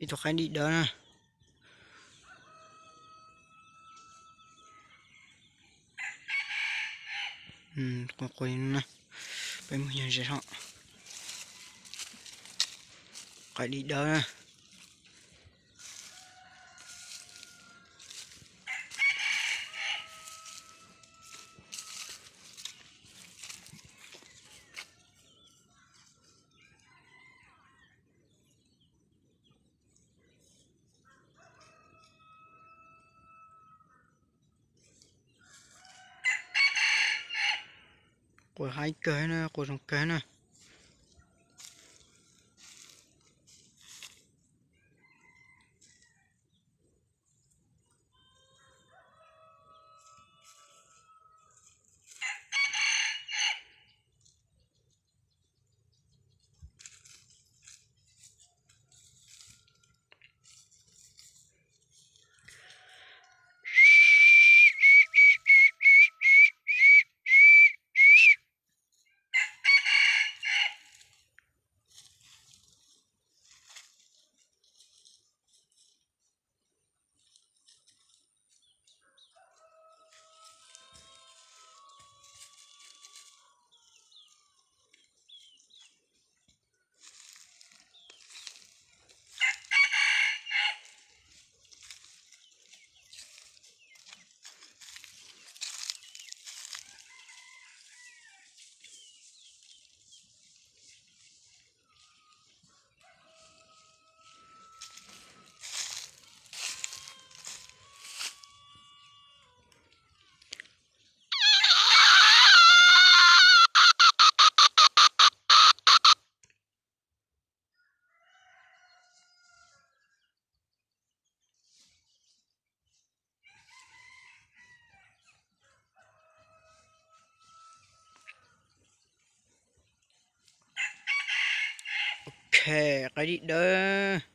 Ib tug qaib dib dawb na. Qua qua no na, peb mus yog ze hos. Qaib dib dawb na. Qua haib kawg na, qua zoo kawg na. Ok, qaib dib dawb.